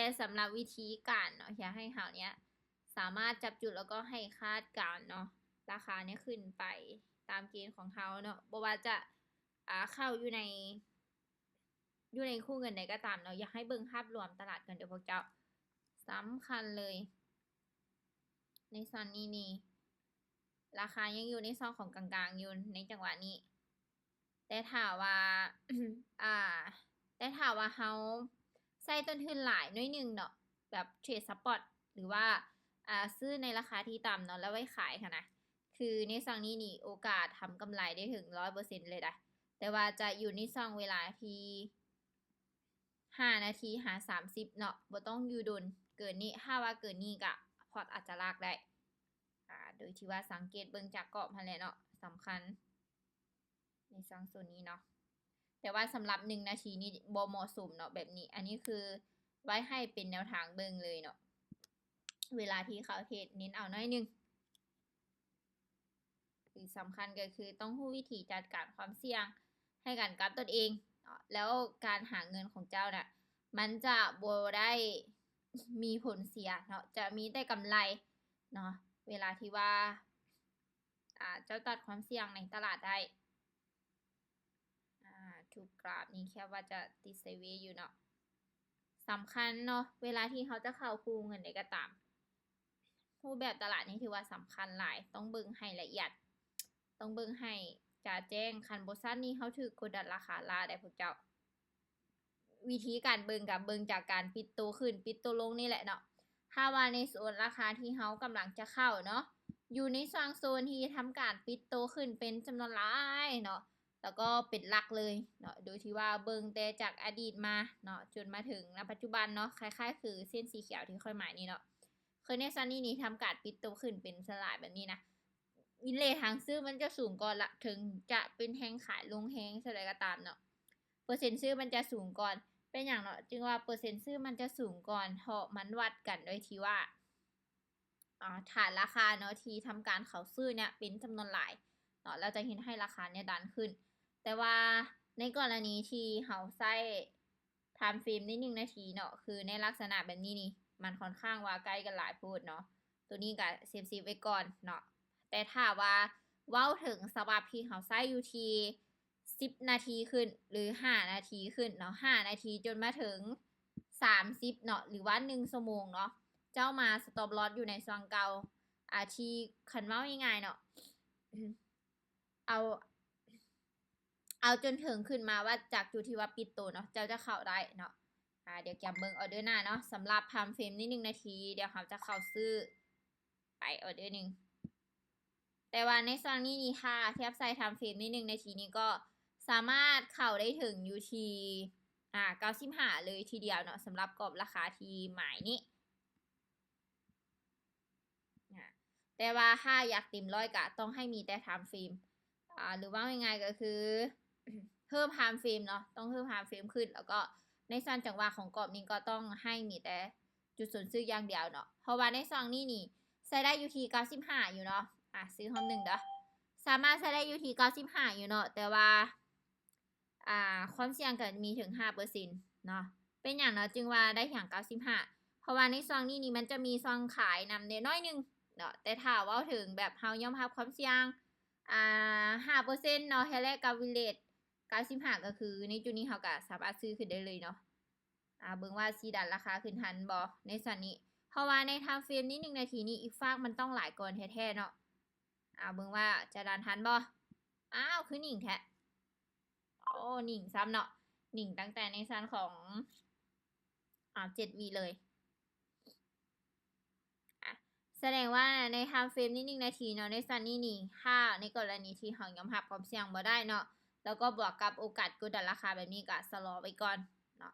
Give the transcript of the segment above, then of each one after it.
ແຕ່ສຳລັບວິທີການເນາະ ຢາກໃຫ້ເຮົາເນຍສາມາດຈັບຈຸດ ແລ້ວກໍໃຫ້ຄາດການເນາະ ລາຄາເນຍຂຶ້ນໄປຕາມເກນຂອງເຮົາເນາະ ບໍ່ວ່າຈະ ອາ ເຂົ້າຢູ່ໃນ ຢູ່ໃນຄູ່ເງິນໃດກໍຕາມເນາະ ຢາກໃຫ້ເບິ່ງພາບລວມຕະຫຼາດກ່ອນເດີ້ພວກເຈົ້າ ສຳຄັນເລີຍ. ໃນຊ່ວງນີ້ນີ້ ລາຄາຍັງຢູ່ໃນຊ່ວງຂອງກາງໆຢູ່ໃນຈັງຫວະນີ້ ແຕ່ຖ້າວ່າ ອາ ແຕ່ຖ້າວ່າເຮົາໃຊ້ຕົ້ນທຶນຫຼາຍໜ້ອຍໜຶ່ງເນາະ ແບບເທຣດສະປອດ ຫຼືວ່າ ອາ ຊື້ໃນລາຄາທີ່ຕ່ຳເນາະ ແລ້ວໄວ້ຂາຍຫັ້ນນະ ຄືໃນຊ່ວງນີ້ນີ້ ໂອກາດທຳກຳໄລໄດ້ເຖິງຮ້ອຍເປີເຊັນເລີຍນະ ແຕ່ວ່າຈະຢູ່ໃນຊ່ວງເວລາທີ່ ຫ້ານາທີຫາສາມສິບເນາະ ບໍ່ຕ້ອງຢູ່ດົນເກີນນີ້ ຖ້າວ່າເກີນນີ້ກະພອດອາດຈະລາກໄດ້ ອາ ໂດຍທີ່ວ່າສັງເກດເບິ່ງຈາກກອບຫັ້ນແຫຼະເນາະ ສຳຄັນໃນຊ່ວງໂຊນນີ້ເນາະ ແຕ່ວ່າສຳລັບໜຶ່ງນາທີນີ້ບໍ່ເໝາະສົມເນາະ ແບບນີ້ ອັນນີ້ຄືໄວ້ໃຫ້ເປັນແນວທາງເບິ່ງເລີຍເນາະ ເວລາທີ່ເຂົ້າເທຣດເນັ້ນເອົາໜ້ອຍໜຶ່ງ. ທີ່ສຳຄັນກໍຄືຕ້ອງຮູ້ວິທີຈັດການຄວາມສ່ຽງໃຫ້ກັນກັບຕົນເອງເນາະ ແລ້ວການຫາເງິນຂອງເຈົ້ານະ ມັນຈະບໍ່ໄດ້ມີຜົນເສຍເນາະ ຈະມີແຕ່ກຳໄລເນາະ ເວລາທີ່ວ່າ ອາ ເຈົ້າຕັດຄວາມສ່ຽງໃນຕະຫຼາດໄດ້. ອາ ທຸກກຣາຟນີ້ແຄບວ່າຈະຕິດໄຊເວຢູ່ເນາະ ສຳຄັນເນາະ ເວລາທີ່ເຮົາຈະເຂົ້າຄູ່ເງິນໃດກໍຕາມ ຮູບແບບຕະຫຼາດນີ້ຖືວ່າສຳຄັນຫຼາຍ ຕ້ອງເບິ່ງໃຫ້ລະອຽດ ຕ້ອງເບິ່ງໃຫ້ຈະແຈ້ງ ຄັນບໍ່ຊັ້ນນີ້ເຮົາຖືກກົດດັນລາຄາລ້າໄດ໋ພວກເຈົ້າ. ວິທີການເບິ່ງກໍເບິ່ງຈາກການປິດໂຕຂຶ້ນ ປິດໂຕລົງນີ້ແຫຼະເນາະ ຖ້າວ່າໃນໂຊນລາຄາທີ່ເຮົາກຳລັງຈະເຂົ້າເນາະ ຢູ່ໃນຊ່ວງໂຊນທີ່ທຳການປິດໂຕຂຶ້ນເປັນຈຳນວນຫຼາຍເນາະ ແລ້ວກໍເປັນຫຼັກເລີຍເນາະ ໂດຍທີ່ວ່າເບິ່ງແຕ່ຈາກອະດີດມາເນາະ ຈົນມາເຖິງນະປັດຈຸບັນເນາະ ຄ້າຍໆຄືເສັ້ນສີຂຽວທີ່ຂ້ອຍໝາຍນີ້ເນາະ ຄືໃນຊັ້ນນີ້ນີ້ທຳການປິດໂຕຂຶ້ນເປັນສ່ວນຫຼາຍແບບນີ້ນະ ວິນເຣດທາງຊື້ມັນຈະສູງກ່ອນລະ ເຖິງຈະເປັນແຮງຂາຍລົງແຮງເທົ່າໃດກໍຕາມເນາະ ເປີເຊັນຊື້ມັນຈະສູງກ່ອນ. ເປັນຫຍັງເນາະ ຈຶ່ງວ່າເປີເຊັນຊື້ມັນຈະສູງກ່ອນ? ເພາະມັນວັດກັນໂດຍທີ່ວ່າ ອາ ຖານລາຄາເນາະ ທີ່ທຳການເຂົ້າຊື້ເນຍເປັນຈຳນວນຫຼາຍເນາະ ແລ້ວຈະເຮັດໃຫ້ລາຄາເນຍດັນຂຶ້ນ. ແຕ່ວ່າໃນກໍລະນີທີ່ເຮົາໃຊ້ ທາມເຟຣມໃນໜຶ່ງນາທີເນາະ ຄືໃນລັກສະນະແບບນີ້ນີ້ ມັນຂ້ອນຂ້າງວ່າໃກ້ກັນຫຼາຍໂພດເນາະ ໂຕນີ້ກະເຊຟໆໄວ້ກ່ອນເນາະ. ແຕ່ຖ້າວ່າເວົ້າເຖິງສະບັບທີ່ເຮົາໃຊ້ຢູ່ທີ່ສິບນາທີຂຶ້ນ ຫຼື ຫ້ານາທີຂຶ້ນເນາະ ຫ້ານາທີຈົນມາເຖິງສາມສິບເນາະ ຫຼືວ່າໜຶ່ງຊົ່ວໂມງເນາະ ເຈົ້າມາສະຕັອບລອສຢູ່ໃນຊ່ວງເກົ່າ ອາ ທີ່ ຄັນເວົ້າງ່າຍໆເນາະ ເອົາ ເອົາຈົນເຖິງຂຶ້ນມາວ່າຈາກຈຸດທີ່ວ່າປິດໂຕເນາະ ເຈົ້າຈະເຂົ້າໄດ້ເນາະ. ອາ ດຽວກຽມເບິ່ງອໍເດີໜ້າເນາະ ສຳລັບທາມເຟຣມໃນໜຶ່ງນາທີ ດຽວເຮົາຈະເຂົ້າຊື້ໄປອໍເດີໜຶ່ງ. ແຕ່ວ່າໃນຊ່ວງນີ້ນີ້ ຖ້າທຽບໃສ່ທາມເຟຣມໃນໜຶ່ງນາທີນີ້ ກໍສາມາດເຂົ້າໄດ້ເຖິງຢູ່ທີ່ ອາ ເກົ້າສິບຫ້າເລີຍທີດຽວເນາະ ສຳລັບກອບລາຄາທີ່ໝາຍນີ້. ອາ ແຕ່ວ່າຖ້າຢາກເຕັມຮ້ອຍກະຕ້ອງໃຫ້ມີແຕ່ທາມເຟຣມ ອາ ຫຼືເວົ້າງ່າຍໆກໍຄືເພີ່ມທາມເຟຣມເນາະ ຕ້ອງເພີ່ມທາມເຟຣມຂຶ້ນ ແລ້ວກໍໃນສ່ວນຈັງຫວະຂອງກອບນີ້ກໍຕ້ອງໃຫ້ມີແຕ່ຈຸດສົນຊື້ຢ່າງດຽວເນາະ ເພາະວ່າໃນຊ່ວງນີ້ນີ້ໃຊ້ໄດ້ຢູ່ທີ່ເກົ້າສິບຫ້າຢູ່ເນາະ ອາ ຊື້ຮອບໜຶ່ງເດີ້ ສາມາດໃຊ້ໄດ້ຢູ່ທີ່ເກົ້າສິບຫ້າຢູ່ເນາະ ແຕ່ວ່າ ອາ ຄວາມສ່ຽງກໍມີເຖິງຫ້າເປີເຊັນເນາະ. ເປັນຫຍັງເນາະ ຈຶ່ງວ່າໄດ້ຫຍັງເກົ້າສິບຫ້າ ເພາະວ່າໃນຊ່ວງນີ້ນີ້ມັນຈະມີຊ່ອງຂາຍນຳແດ່ໜ້ອຍໜຶ່ງເນາະ ແຕ່ຖ້າເວົ້າເຖິງແບບເຮົາຍອມຮັບຄວາມສ່ຽງ ອາ ຫ້າເປີເຊັນເນາະ ແທ້ແລກກັບວິນເຣດເກົ້າສິບຫ້າ ກໍຄືໃນຈຸດນີ້ເຮົາກໍສາມາດຊື້ຂຶ້ນໄດ້ເລີຍເນາະ. ອາ ເບິ່ງວ່າຊິດັນລາຄາຂຶ້ນທັນບໍ່ໃນຊັ້ນນີ້ ເພາະວ່າໃນທາມເຟຣມນີ້ໜຶ່ງນາທີນີ້ ອີກຟາກມັນຕ້ອງຫຼາຍກ່ອນແທ້ໆເນາະ. ອາ ເບິ່ງວ່າຈະດັນທັນບໍ່? ອ້າວ ຄືໜິງແທ້. ໂອ້ ໜິງຊ້ຳເນາະ ໜິງຕັ້ງແຕ່ໃນຊັ້ນຂອງ ອາ ເຈັດວິເລີຍ. ອາ ສະແດງວ່າໃນທາມເຟຣມນີ້ໜຶ່ງນາທີເນາະ ໃນຊັ້ນນີ້ນີ້ ຖ້າໃນກໍລະນີທີ່ເຮົາຍອມຮັບຄວາມສ່ຽງບໍ່ໄດ້ເນາະ ແລ້ວກໍບວກກັບໂອກາດກົດດັນລາຄາແບບນີ້ ກໍຊະລໍໄວ້ກ່ອນເນາະ.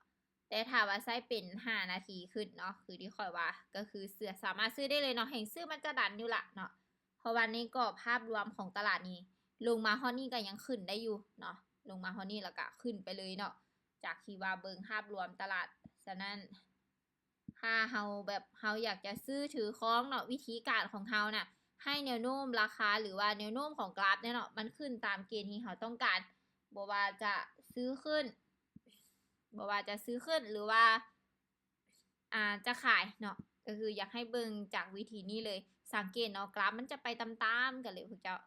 ແຕ່ຖ້າວ່າໃຊ້ເປັນຫ້ານາທີຂຶ້ນເນາະ ຄືທີ່ຂ້ອຍວ່າ ກໍຄືເຊື່ອ ສາມາດຊື້ໄດ້ເລີຍເນາະ ແຮງຊື້ມັນຈະດັນຢູ່ລະເນາະ ເພາະວ່າໃນກອບພາບລວມຂອງຕະຫຼາດນີ້ ລົງມາຮອດນີ້ກໍຍັງຂຶ້ນໄດ້ຢູ່ເນາະ ລົງມາຮອດນີ້ແລ້ວກໍຂຶ້ນໄປເລີຍເນາະ ຈາກທີ່ວ່າເບິ່ງພາບລວມຕະຫຼາດ. ສະນັ້ນ ຖ້າເຮົາແບບ ເຮົາຢາກຈະຊື້ຖືຄອງເນາະ ວິທີການຂອງເຮົານະ ໃຫ້ແນວໂນ້ມລາຄາ ຫຼືວ່າແນວໂນ້ມຂອງກຣາຟເນຍເນາະ ມັນຂຶ້ນຕາມເກນທີ່ເຮົາຕ້ອງການ ບໍ່ວ່າຈະຊື້ຂຶ້ນ ບໍ່ວ່າຈະຊື້ຂຶ້ນ ຫຼືວ່າ ອ່າ ຈະຂາຍເນາະ ກໍຄືຢາກໃຫ້ເບິ່ງຈາກວິທີນີ້ເລີຍ. ສັງເກດເນາະ ກຣາຟມັນຈະໄປຕາມໆກັນເລີຍພວກເຈົ້າ.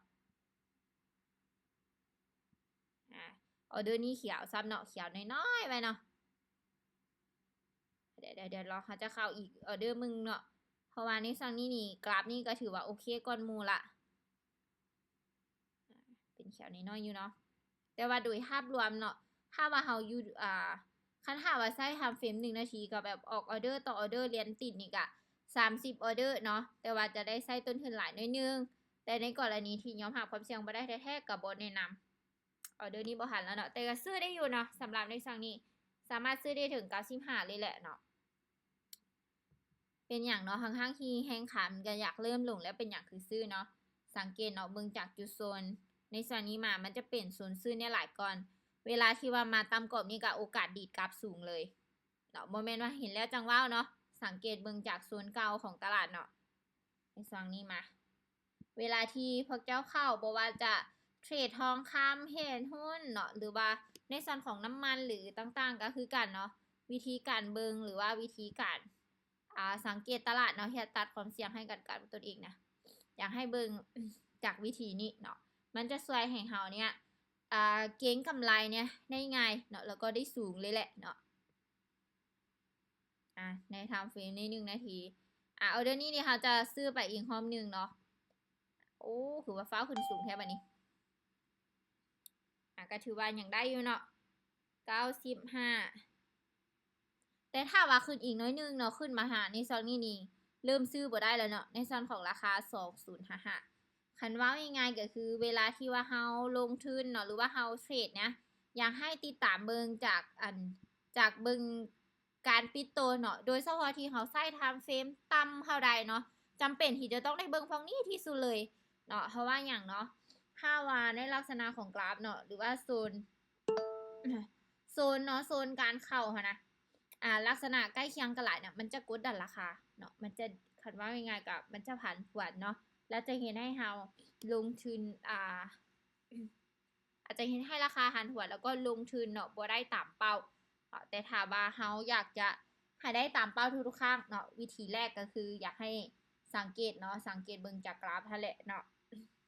ອາ ອອເດີນີ້ຂຽວຊ້ຳເນາະ ຂຽວນ້ອຍໆໄວ້ເນາະ. ດຽວ ດຽວ ດຽວ ລອງ ເຮົາຈະເຂົ້າອີກອອເດີໜຶ່ງເນາະ ເພາະວ່າໃນຊ່ວງນີ້ນີ້ ກຣາຟນີ້ກໍຖືວ່າໂອເຄກ່ອນໝູ່ລະ ເປັນຂຽວນ້ອຍໆຢູ່ເນາະ. ແຕ່ວ່າໂດຍພາບລວມເນາະ ຖ້າວ່າເຮົາຢູ່ ອ່າ ຄັນຖ້າວ່າໃຊ້ທາມເຟຣມໜຶ່ງນາທີ ກໍແບບອອກອອເດີຕໍ່ອອເດີລຽນຕິດນີ້ກະສາມສິບອອເດີເນາະ ແຕ່ວ່າຈະໄດ້ໃຊ້ຕົ້ນທຶນຫຼາຍໜ້ອຍໜຶ່ງ. ແຕ່ໃນກໍລະນີທີ່ຍອມຮັບຄວາມສ່ຽງບໍ່ໄດ້ແທ້ໆ ກໍບໍ່ແນະນຳ. ອອເດີນີ້ບໍ່ທັນແລ້ວເນາະ ແຕ່ກໍຊື້ໄດ້ຢູ່ເນາະ. ສຳລັບໃນຊ່ວງນີ້ ສາມາດຊື້ໄດ້ເຖິງເກົ້າສິບຫ້າເລີຍແຫຼະເນາະ. ເປັນຫຍັງເນາະ ທັງໆທີ່ແຮງຂາຍມັນກໍຢາກເລີ່ມລົງແລ້ວ ເປັນຫຍັງຄືຊື້ເນາະ? ສັງເກດເນາະ ເບິ່ງຈາກຈຸດໂຊນໃນຊ່ວງນີ້ມາ ມັນຈະເປັນໂຊນຊື້ແນວຫຼາຍກ່ອນ. ເວລາທີ່ວ່າມາຕ່ຳກອບນີ້ ກໍໂອກາດດີດກັບສູງເລີຍເນາະ. ບໍ່ແມ່ນວ່າເຫັນແລ້ວຈັ່ງເວົ້າເນາະ, ສັງເກດເບິ່ງຈາກໂຊນເກົ່າຂອງຕະຫຼາດເນາະ ໃນຊ່ວງນີ້ມາ. ເວລາທີ່ພວກເຈົ້າເຂົ້າ ບໍ່ວ່າຈະເທຣດທອງຄຳ, ເທຣດຫຸ້ນເນາະ ຫຼືວ່າໃນສ່ວນຂອງນ້ຳມັນ ຫຼືຕ່າງໆ ກໍຄືກັນເນາະ, ວິທີການເບິ່ງ ຫຼືວ່າວິທີການ ອ່າ ສັງເກດຕະຫຼາດເນາະ ເຮັດ ຕັດຄວາມສ່ຽງໃຫ້ກັບ ກັບຕົນເອງນະ. ຢາກໃຫ້ເບິ່ງຈາກວິທີນີ້ເນາະ, ມັນຈະຊ່ວຍໃຫ້ເຮົາເນີ້ຍ ອ່າ ເກັງກຳໄລເນີ້ຍໄດ້ງ່າຍເນາະ ແລ້ວກໍໄດ້ສູງເລີຍແຫຼະເນາະ. ອ່າ ໃນທາມເຟຣມນີ້ໜຶ່ງນາທີ. ອ່າ ອອເດີນີ້ນີ້ເຮົາຈະຊື້ໄປອີກຮອບໜຶ່ງເນາະ. ໂອ້ ຄືວ່າຟ້າວຂຶ້ນສູງແທ້ບັດນີ້. ອ່າ ກໍຖືວ່າຍັງໄດ້ຢູ່ເນາະ ເກົ້າສິບຫ້າ. ແຕ່ຖ້າວ່າຂຶ້ນອີກໜ້ອຍໜຶ່ງເນາະ ຂຶ້ນມາຫາໃນຊ່ວງນີ້ນີ້ ເລີ່ມຊື້ບໍ່ໄດ້ແລ້ວເນາະ ໃນສ່ວນຂອງລາຄາສອງສູນຫ້າຫ້າ. ຄັນເວົ້າງ່າຍໆ ກໍຄືເວລາທີ່ວ່າເຮົາລົງທຶນເນາະ ຫຼືວ່າເຮົາເທຣດນະ ຢາກໃຫ້ຕິດຕາມເບິ່ງຈາກ ອັນ ຈາກເບິ່ງການປິດໂຕເນາະ, ໂດຍສະເພາະທີ່ເຮົາໃຊ້ທາມເຟຣມຕ່ຳເທົ່າໃດເນາະ, ຈຳເປັນທີ່ຈະຕ້ອງໄດ້ເບິ່ງພວກນີ້ທີ່ສຸດເລີຍເນາະ. ເພາະວ່າຫຍັງເນາະ? ຖ້າວ່າໃນລັກສະນະຂອງກຣາຟເນາະ ຫຼືວ່າໂຊນ ໂຊນເນາະ ໂຊນການເຂົ້າຫັ້ນນະ ອ່າ ລັກສະນະໃກ້ຄຽງກັນຫຼາຍນະ ມັນຈະກົດດັນລາຄາເນາະ, ມັນຈະ ຄັນເວົ້າງ່າຍໆ ກໍມັນຈະຜັນຜວນເນາະ ແລ້ວຈະເຮັດໃຫ້ເຮົາລົງທຶນ ອ່າ ອາດຈະເຮັດໃຫ້ລາຄາຜັນຜວນ ແລ້ວກໍລົງທຶນເນາະ ບໍ່ໄດ້ຕາມເປົ້າເນາະ. ແຕ່ຖ້າວ່າເຮົາຢາກຈະໃຫ້ໄດ້ຕາມເປົ້າທຸກໆຄັ້ງເນາະ, ວິທີແລກກໍຄືຢາກໃຫ້ສັງເກດເນາະ, ສັງເກດເບິ່ງຈາກກຣາຟຫັ້ນແຫຼະເນາະ.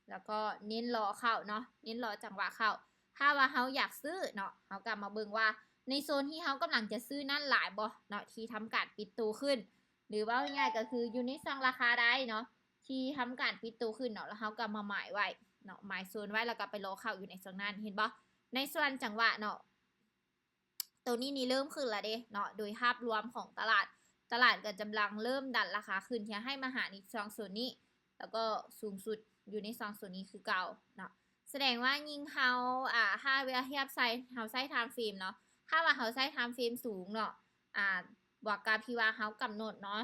ແລ້ວກໍເນັ້ນລໍເຂົ້າເນາະ, ເນັ້ນລໍຈັງຫວະເຂົ້າ. ຖ້າວ່າເຮົາຢາກຊື້ເນາະ, ເຮົາກໍມາເບິ່ງວ່າໃນໂຊນທີ່ເຮົາກຳລັງຈະຊື້ນັ້ນຫຼາຍບໍ່ເນາະ, ທີ່ທຳການປິດໂຕຂຶ້ນ ຫຼືເວົ້າງ່າຍໆກໍຄືຢູ່ໃນຊ່ວງລາຄາໃດເນາະ ທີ່ທຳການປິດໂຕຂຶ້ນເນາະ, ແລ້ວເຮົາກໍມາໝາຍໄວ້ເນາະ, ໝາຍໂຊນໄວ້ ແລ້ວກໍໄປລໍເຂົ້າຢູ່ໃນຊ່ວງນັ້ນ. ເຫັນບໍ່? ໃນສ່ວນຈັງຫວະເນາະ ໂຕນີ້ນີ້ເລີ່ມຂຶ້ນແລ້ວເດ້ເນາະ, ໂດຍພາບລວມຂອງຕະຫຼາດ, ຕະຫຼາດກໍກຳລັງເລີ່ມດັນລາຄາຂຶ້ນ ທີ່ໃຫ້ມາຫາໃນຊ່ວງໂຊນນີ້ ແລ້ວກໍສູງສຸດຢູ່ໃນຊ່ວງໂຊນນີ້ຄືເກົ່າເນາະ. ສະແດງວ່າຍິ່ງເຮົາ ອ່າ ຖ້າເວລາທຽບໃສ່ ເຮົາໃຊ້ທາມເຟຣມເນາະ, ຖ້າວ່າເຮົາໃຊ້ທາມເຟຣມສູງເນາະ ອ່າ ບວກກັບທີ່ວ່າເຮົາກຳນົດເນາະ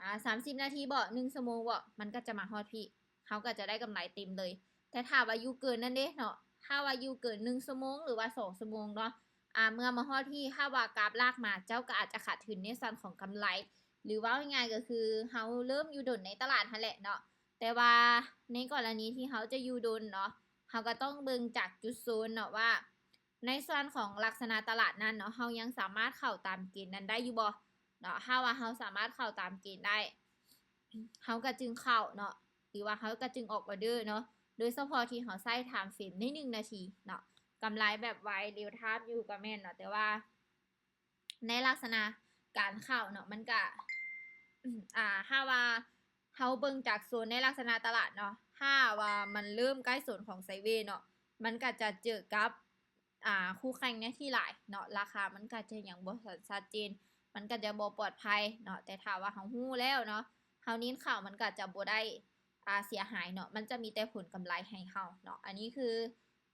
ອາ ສາມສິບນາທີບໍ ໜຶ່ງຊົ່ວໂມງບໍ ມັນກໍຈະມາຮອດພີ້ ເຮົາກໍຈະໄດ້ກຳໄລເຕັມເລີຍ. ແຕ່ຖ້າວ່າຢູ່ເກີນນັ້ນເດ້ເນາະ, ຖ້າວ່າຢູ່ເກີນໜຶ່ງຊົ່ວໂມງ ຫຼືວ່າສອງຊົ່ວໂມງເນາະ ອາ ເມື່ອມາຮອດພີ້ ຖ້າວ່າກາບລາກມາ ເຈົ້າກໍອາດຈະຂາດທຶນໃນສ່ວນຂອງກຳໄລ ຫຼືເວົ້າງ່າຍໆກໍຄືເຮົາເລີ່ມຢູ່ດົນໃນຕະຫຼາດຫັ້ນແຫຼະເນາະ. ແຕ່ວ່າໃນກໍລະນີທີ່ເຮົາຈະຢູ່ດົນເນາະ, ເຮົາກໍຕ້ອງເບິ່ງຈາກຈຸດໂຊນເນາະວ່າ ໃນສ່ວນຂອງລັກສະນະຕະຫຼາດນັ້ນເນາະ, ເຮົາຍັງສາມາດເຂົ້າຕາມເກນນັ້ນໄດ້ຢູ່ບໍ່ເນາະ? ຖ້າວ່າເຮົາສາມາດເຂົ້າຕາມເກນໄດ້ ເຮົາກໍຈຶ່ງເຂົ້າເນາະ ຫຼືວ່າເຮົາກໍຈຶ່ງອອກອອເດີເນາະ, ໂດຍສະເພາະທີ່ເຮົາໃຊ້ທາມເຟຣມໃນໜຶ່ງນາທີເນາະ. ກຳໄລແບບໄວ real time ຢູ່ກໍແມ່ນເນາະ, ແຕ່ວ່າໃນລັກສະນະການເຂົ້າເນາະ ມັນກະ ອ່າ ຖ້າວ່າ ເຮົາເບິ່ງຈາກໂຊນໃນລັກສະນະຕະຫຼາດເນາະ, ຖ້າວ່າມັນເລີ່ມໃກ້ໂຊນຂອງໄຊເວເນາະ, ມັນກໍຈະເຈີກັບ ອ່າ ຄູ່ແຂ່ງໃນທີ່ຫຼາຍເນາະ, ລາຄາມັນກໍຈະຍັງບໍ່ທັນຊັດເຈນ, ມັນກໍຈະບໍ່ປອດໄພເນາະ. ແຕ່ຖ້າວ່າເຮົາຮູ້ແລ້ວເນາະ, ເຮົາເນັ້ນເຂົ້າ ມັນກໍຈະບໍ່ໄດ້ ອ່າ ເສຍຫາຍເນາະ, ມັນຈະມີແຕ່ຜົນກຳໄລໃຫ້ເຮົາເນາະ. ອັນນີ້ຄື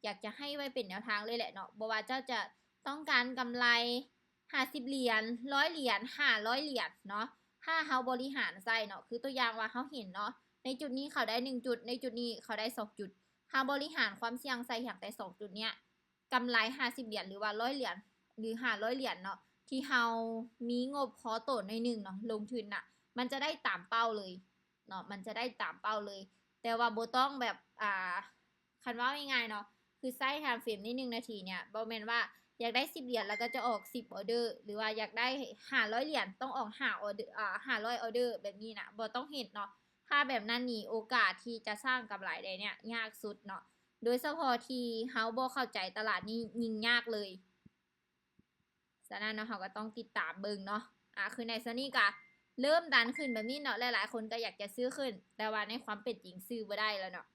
ຢາກຈະໃຫ້ໄວ້ເປັນແນວທາງເລີຍແຫຼະເນາະ, ບໍ່ວ່າເຈົ້າຈະຕ້ອງການກຳໄລຫ້າສິບຫຼຽນ, ຮ້ອຍຫຼຽນ, ຫ້າຮ້ອຍຫຼຽນເນາະ, ຖ້າເຮົາບໍລິຫານໃສ່ເນາະ, ຄືຕົວຢ່າງວ່າເຮົາເຫັນເນາະ, ໃນຈຸດນີ້ເຂົ້າໄດ້ໜຶ່ງຈຸດ, ໃນຈຸດນີ້ເຂົ້າໄດ້ສອງຈຸດ, ເຮົາບໍລິຫານຄວາມສ່ຽງໃສ່ຫຍັງແຕ່ສອງຈຸດເນີ້ຍ, ກຳໄລຫ້າສິບຫຼຽນ ຫຼືວ່າຮ້ອຍຫຼຽນ ຫຼືຫ້າຮ້ອຍຫຼຽນເນາະ, ທີ່ເຮົາມີງົບພໍໂຕໜ້ອຍໜຶ່ງເນາະ, ລົງທຶນນະ, ມັນຈະໄດ້ຕາມເປົ້າເລີຍ ເນາະ, ມັນຈະໄດ້ຕາມເປົ້າເລີຍ. ແຕ່ວ່າບໍ່ຕ້ອງແບບ ອ່າ ຄັນເວົ້າງ່າຍໆເນາະ, ຄືໃຊ້ທາມເຟຣມໃນໜຶ່ງນາທີເນີ້ຍ, ບໍ່ແມ່ນວ່າ ຢາກໄດ້ສິບຫຼຽນ ແລ້ວກໍຈະອອກສິບອອເດີ ຫຼືວ່າຢາກໄດ້ຫ້າຮ້ອຍຫຼຽນ ຕ້ອງອອກຫ້າອອເດີ ອ່າ ຫ້າຮ້ອຍອອເດີ ແບບນີ້ນະ ບໍ່ຕ້ອງເຮັດເນາະ. ຖ້າແບບນັ້ນນີ້ ໂອກາດທີ່ຈະສ້າງກຳໄລໄດ້ເນີ້ຍ ຍາກສຸດເນາະ. ໂດຍສະເພາະທີ່ເຮົາບໍ່ເຂົ້າໃຈຕະຫຼາດນີ້ ຍິ່ງຍາກເລີຍ. ສະນັ້ນເນາະ ເຮົາກໍຕ້ອງຕິດຕາມເບິ່ງເນາະ. ອາ ຄືໃນສ່ວນນີ້ກະເລີ່ມດັນຂຶ້ນແບບນີ້ເນາະ ຫຼາຍໆຄົນກໍຢາກຈະຊື້ຂຶ້ນ ແຕ່ວ່າໃນຄວາມເປັນຈິງຊື້ບໍ່ໄດ້ແລ້ວເນາະ.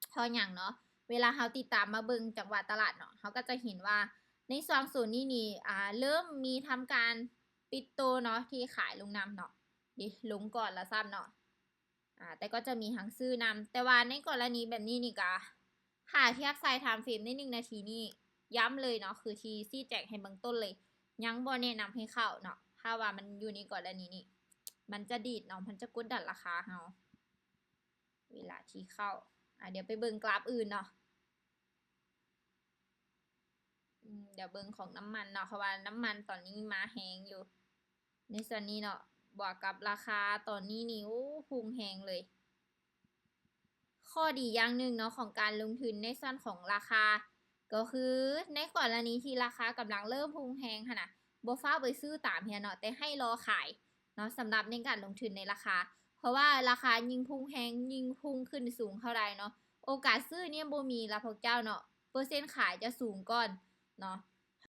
ເພາະຫຍັງເນາະ? ເວລາເຮົາຕິດຕາມມາເບິ່ງຈັງຫວະຕະຫຼາດເນາະ ເຮົາກໍຈະເຫັນວ່າໃນຊ່ວງໂຊນນີ້ນີ້ ອາ ເລີ່ມມີທຳການປິດໂຕເນາະ ທີ່ຂາຍລົງນຳເນາະ. ເດ ລົງກ່ອນລະຊ້ຳເນາະ. ອາ ແຕ່ກໍຈະມີທັງຊື້ນຳ ແຕ່ວ່າໃນກໍລະນີແບບນີ້ນີ້ກະ ຖ້າທຽບໃສ່ທາມເຟຣມໃນໜຶ່ງນາທີນີ້ ຢ້ຳເລີຍເນາະ ຄືທີ່ຊີ້ແຈງໃຫ້ເບື້ອງຕົ້ນເລີຍ ຍັງບໍ່ແນະນຳໃຫ້ເຂົ້າເນາະ. ຖ້າວ່າມັນຢູ່ໃນກໍລະນີນີ້ ມັນຈະດີດເນາະ ມັນຈະກົດດັນລາຄາເຮົາ ເວລາທີ່ເຂົ້າ. ອາ ດຽວໄປເບິ່ງກຣາຟອື່ນເນາະ. ອືມ ດຽວເບິ່ງຂອງນ້ຳມັນເນາະ ເພາະວ່ານ້ຳມັນຕອນນີ້ມາແຮງຢູ່ ໃນສ່ວນນີ້ເນາະ. ບວກກັບລາຄາຕອນນີ້ນີ້ ໂອ້ ຮຸ່ງແຮງເລີຍ. ຂໍ້ດີຢ່າງໜຶ່ງເນາະ ຂອງການລົງທຶນໃນສ່ວນຂອງລາຄາ ກໍຄືໃນກໍລະນີທີ່ລາຄາກຳລັງເລີ່ມຮຸ່ງແຮງຫັ້ນນະ ບໍ່ຟ້າວໄປຊື້ຕາມເທື່ອເນາະ ແຕ່ໃຫ້ລໍຂາຍເນາະ ສຳລັບໃນການລົງທຶນໃນລາຄາ. ເພາະວ່າລາຄາຍິ່ງພຸ່ງແຮງ ຍິ່ງພຸ່ງຂຶ້ນສູງເທົ່າໃດເນາະ ໂອກາດຊື້ນີ້ບໍ່ມີລະພວກເຈົ້າເນາະ ເປີເຊັນຂາຍຈະສູງກ່ອນເນາະ.